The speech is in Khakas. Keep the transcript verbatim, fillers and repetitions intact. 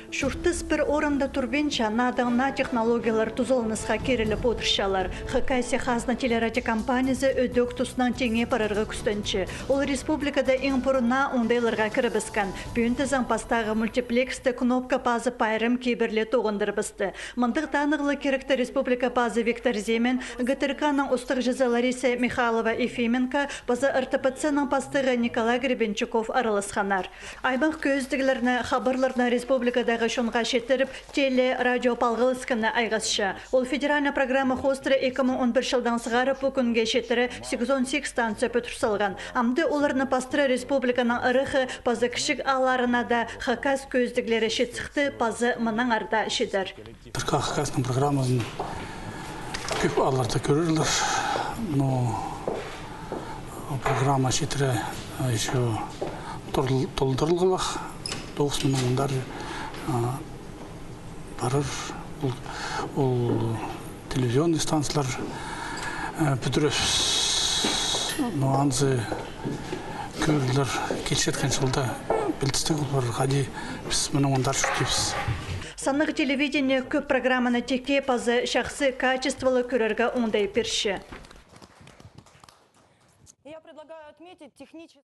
Чуртас пір орында турбинча, надаң наа технологиялар тузаланысха киріліп одырчалар. Хакасия хазна телерадиокомпаниязы ӧдӧк туснаң теңе парарға кӱстенче. Ол республикада иң пурун наа оңдайларға кірібіскен. Пӱӱн тізең пастағы мультиплекста кнопка пазы пайрам кибірле тоғындырыбысты. Мындағ танығлығ киректі республика пазы Виктор Земин, ГТРК-ның устағҷызы Лариса Михайлова-Ефименко паза РТПЦ-ның пастығы Николай Гребенщиков араласханнар. Аймах кӧзідіглерні, хабарларны республикадағы чонға читіріп, теле-, радио палғалысханы айғасча. Ол федеральнай программа хоостыра ікі муң он пір чылдаң сығара пу кӱнге читіре сигізон сигіс станция пӱдір салған. Амды оларны пастыра республиканың ыраххы паза кічіг аалларына даа хакас кӧзідіглері чит сыхты паза мынаңар даа чидер. Тырхах хакасның программазын кӧп аалларда кӧрерлер. Но программа читіре, а, ещё тол-, толдырылғалах. Тоғыс мыннаң андар, а, парар. Ол, ол телевизионный станциялар, а, пӱдірер. Но анзы кӧрерлер килчеткен чылда, пілдістіг полар, хайди піс мыннаң андар чуртирбыс. Саннығ телевидение кӧп программаны тикке паза чахсы качестволы кӧрерге оңдай пирче. Я предлагаю отметить технически